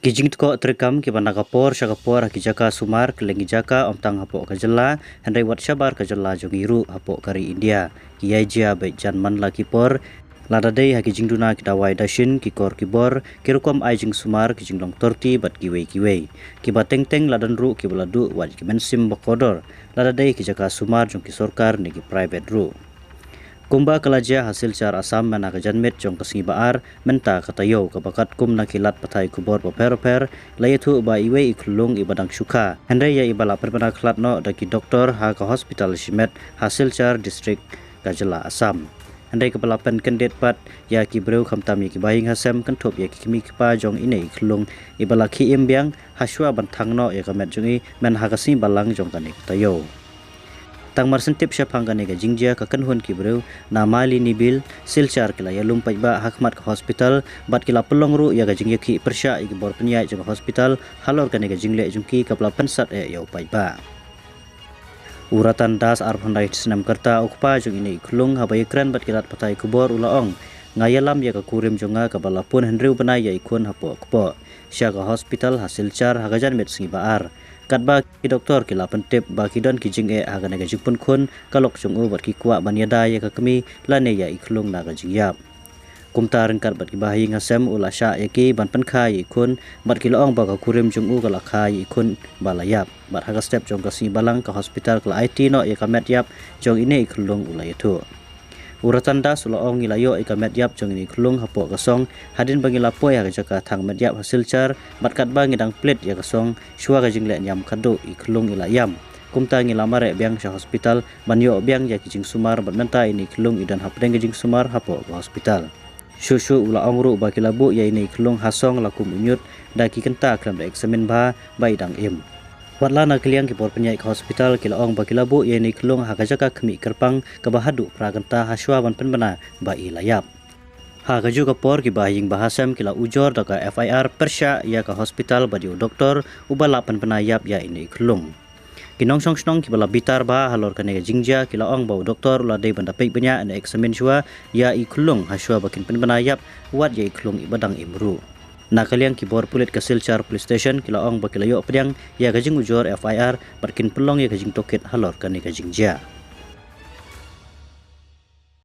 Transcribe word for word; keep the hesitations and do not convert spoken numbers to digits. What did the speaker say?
Ki jingtkoh treikam kiba na ka por sha ka por ha ki jaka sumar kylleng ki jaka, ym tang hapoh ka jylla hynrei wat shabar ka jylla jong ngi ruh hapoh ka ri India, ki ïai jia beit jan man la ki por, lada dei ha ki jingduna ki dawai dashin, ki kor ki bor, ki rukom ai jingsumar, ki jinglong torti bad kiwei kiwei. Kiba teng teng la don ruh kiba la duh wat ki mynsiem ba kordor, lada dei ki jaka sumar jong ki sorkar ne ki private ruh. Kumba ka la jia ha Silchar, Assam mynha ka janmiet jong ka sngi ba ar mynta ka taïew, kaba katkum na ki lad pathai khubor bapher bapher, la ïathuh ba iwei i khyllung iba dang shu kha hynrei ïa iba la pynbna khlad noh da ki doktor ha ka hospital shimet ha Silchar district ka jylla Assam. Hynrei kaba la pynkyndit pat ïa ki briew khamtam ïa ki bahaïing hasem kynthup ïa ki kmie ki kpa jong ine i khyllung iba la khie im biang ha shuwa ban thang noh ïa ka met jong i mynha ka sngi Balang jong kane ka taïew. Tang mar shen tip shaphang kane ka jingjia, ka kynhun ki briew na Mailinibil, Silchar ki la ïalum paidbah ha khmat ka hospital bad ki la pynlong ruh ïa ka jingïakhih pyrshah ïa ki bor pynïaid jong ka hospital halor kane ka jingleh jong ki kaba la pynsat eh ïa u paidbah. U Ratan Das, arphew khyndai snem ka rta, u kpa jong ine i khyllung, haba ïakren bad ki lad pathai khubor u la ong, nga ïalam ïa ka kurim jong nga kaba la pun hynriew bnai ïa i khun hapoh kpoh sha ka hospital ha Silchar ha ka janmiet sngi ba ar. Katba ki doktor ki la pyntip ba ki don ki jingeh ha kane ka jingpun khun ka lok jong u bad ki kwah ban ïada ïa ka kmie lane ïa i khyllung na ka jingïap. Kumta ryngkat bad ki bahaïing hasem u la shah ïa ki ban pynkha ïa i khun bad ki la ong ba ka kurim jong u ka la kha ïa i khun ba la ïap. Bad ha ka step jong ka sngi Balang ka hospital ka la aiti noh ïa ka met ïap jong ine i khyllung, u la ïathuh. U Ratan Das u la ong, ngi la ïoh ïa ka met ïap jong ine i khyllung hapoh ka song hadien ba ngi la poi ha ka jaka thang met ïap ha Silchar bad katba ngi dang plie ïa ka song shuwa ka jingleh niam khadduh i khyllung i la ïam. Kumta ngi la mareh biang sha hospital ban ïoh biang ïa ki jingsumar bad mynta ine i khyllung i don hapdeng ka jingsumar hapoh ka hospital. Shuh shuh u la ong ruh ba ki la buh ïa ine i khyllung ha song la kum u ñiut da ki kynta khlem da examine bha ba i dang im. Watla na ka liang ki bor pynïaid ka hospital ki la ong ba ki la buh ïa ine i khyllung ha ka jaka khmih kyrpang kaba haduh phra kynta ha shuwa ban pynbna ba i la ïap. Ha kajuh ka por ki bahaïing bahasem ki la ujor da ka F I R pyrshah ïa ka hospital bad ïa u doktor uba la pynbna ïap ïa ine i khyllung. Ki nongshong shnong kiba la bitar bha halor kane ka jingjia ki la ong ba u doktor u la dei ban da peit bniah ne examine shuwa ïa i khyllung ha shuwa ba kin pynbna ïap wat ïa i khyllung iba dang im ruh. Na ka liang ki bor pulit ka Silchar Police Station ki la ong ba ki la ïoh pdiang ïa ka jingujor F I R bad kin pynlong ïa ka jingtohkit halor kane ka jingjia.